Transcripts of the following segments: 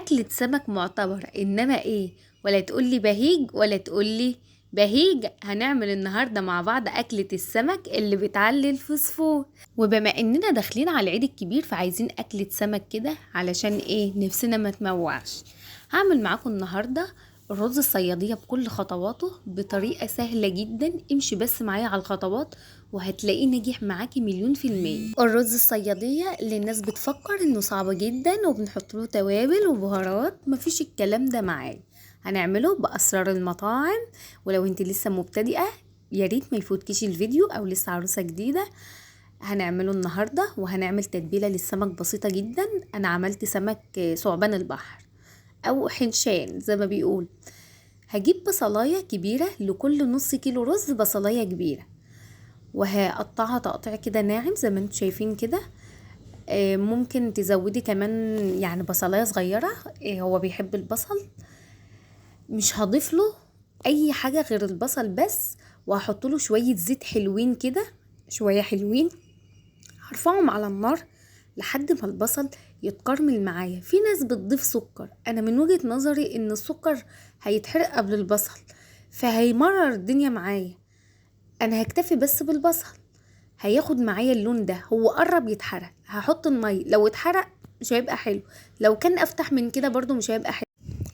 أكلة سمك معتبرة، إنما إيه؟ ولا تقولي بهيج ولا تقولي بهيج. هنعمل النهاردة مع بعض أكلة السمك اللي بتعلي الفوسفور. وبما إننا داخلين على العيد الكبير فعايزين أكلة سمك كده علشان إيه؟ نفسنا ما تموعش. هعمل معاكم النهاردة الرز الصيادية بكل خطواته بطريقة سهلة جدا، امشي بس معايا على الخطوات وهتلاقيه نجح معاكي 1,000,000%. الرز الصيادية اللي الناس بتفكر انه صعب جدا وبنحط له توابل وبهارات، مفيش الكلام ده معايا. هنعمله بأسرار المطاعم، ولو انت لسه مبتدئة يا ريت ما يفوتكيش الفيديو او لسه عروسة جديدة. هنعمله النهاردة وهنعمل تتبيلة للسمك بسيطة جدا. انا عملت سمك ثعبان البحر او حنشان زي ما بيقول. هجيب بصلاية كبيرة لكل نص كيلو رز، بصلاية كبيرة، وهقطعها تقطيع كده ناعم زي ما انتم شايفين كده. ممكن تزودي كمان يعني بصلاية صغيرة، هو بيحب البصل. مش هضيف له اي حاجة غير البصل بس، وهحط له شوية زيت حلوين كده، شوية حلوين، هرفعهم على النار لحد ما البصل يتكرمل معايا. في ناس بتضيف سكر، انا من وجهة نظري ان السكر هيتحرق قبل البصل فهيمرر الدنيا معايا. انا هكتفي بس بالبصل، هياخد معايا اللون ده. هو قرب يتحرق هحط المية، لو اتحرق مش هيبقى حلو، لو كان افتح من كده برضو مش هيبقى حلو.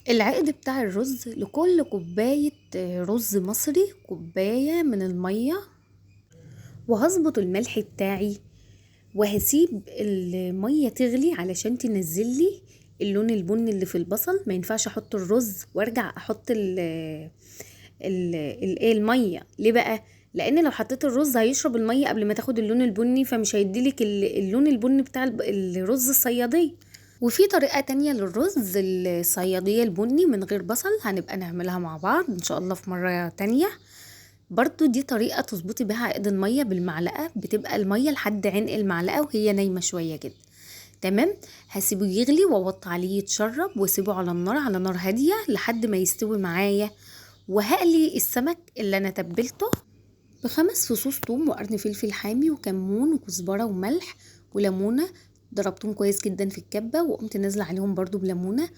العقد بتاع الرز لكل كوباية رز مصري كوباية من المية، وهظبط الملح بتاعي وهسيب المية تغلي علشان تنزل لي اللون البني اللي في البصل. ما ينفعش احط الرز وارجع احط المية. ليه بقى؟ لان لو حطيت الرز هيشرب المية قبل ما تاخد اللون البني، فمش هيديلك اللون البني بتاع الرز الصيادية. وفي طريقة تانية للرز الصيادية البني من غير بصل، هنبقى نعملها مع بعض ان شاء الله في مرة تانية. برضو دي طريقة تظبطي بها عقد المية بالمعلقة، بتبقى المية لحد عين المعلقة وهي نايمة شوية كده. تمام، هسيبه يغلي واوطي عليه يتشرب، واسيبه على النار على نار هادية لحد ما يستوي معايا. وهقلي السمك اللي انا تبلته ب5 فصوص توم وقرن فلفل حامي وكمون وكزبرة وملح وليمونة، ضربتهم كويس جدا في الكبة وقمت نازلة عليهم برضو بليمونة.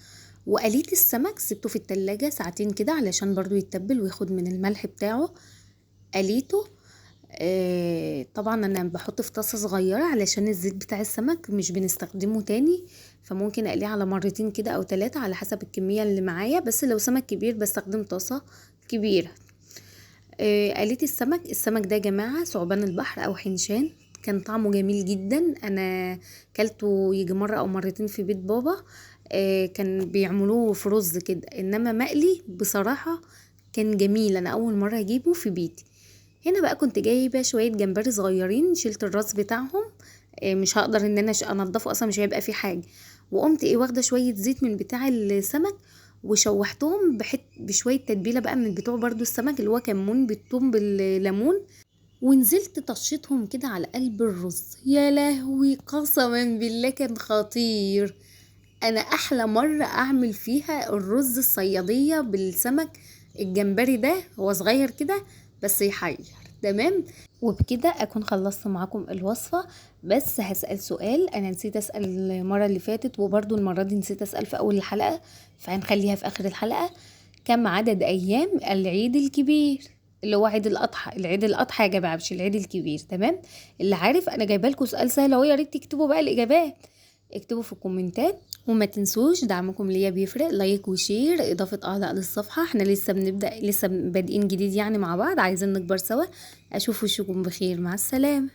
وقليت السمك سبته في التلاجة ساعتين كده علشان برضو يتبل وياخد من الملح بتاعه. قليته، طبعا انا بحط في طاسة صغيرة علشان الزيت بتاع السمك مش بنستخدمه تاني، فممكن اقلية على مرتين كده او 3 على حسب الكمية اللي معايا، بس لو سمك كبير بستخدم طاسة كبيرة. قليت السمك. السمك ده يا جماعة ثعبان البحر او حنشان، كان طعمه جميل جدا. انا كلته يجي مرة او مرتين في بيت بابا، كان بيعملوه في رز كده، انما مقلي بصراحة كان جميل. انا اول مرة اجيبه في بيتي. هنا بقى كنت جايبة شوية جمبري صغيرين، شلت الراس بتاعهم، مش هقدر ان انا انضفه اصلا، مش هيبقى فيه حاجة. وقمت واخدة شوية زيت من بتاع السمك وشوحتهم بشوية تتبيلة بقى من بتوع برضو السمك اللي هو كمون بالثوم بالليمون، ونزلت طشيتهم كده على قلب الرز. يا لهوي قسما بالله كان خطير. انا احلى مرة اعمل فيها الرز الصيادية بالسمك الجمبري ده، هو صغير كده بس يحير. تمام، وبكده اكون خلصت معاكم الوصفة. بس هسأل سؤال انا نسيت اسأل المرة اللي فاتت، وبرضو المرة دي نسيت اسأل في اول الحلقة، فهنخليها في اخر الحلقة. كم عدد ايام العيد الكبير اللي هو عيد الاضحى؟ العيد الاضحى يا جماعة مش العيد الكبير. تمام، اللي عارف انا جايبه لكم سؤال سهل اهو، يا ريت تكتبوا بقى الاجابات، اكتبوا في الكومنتات. وما تنسوش دعمكم ليا بيفرق، like و share، اضافه اعضاء للصفحه. احنا لسه بنبدا، لسه بادئين جديد يعني مع بعض، عايزين نكبر سوا. اشوف وشكم بخير، مع السلامه.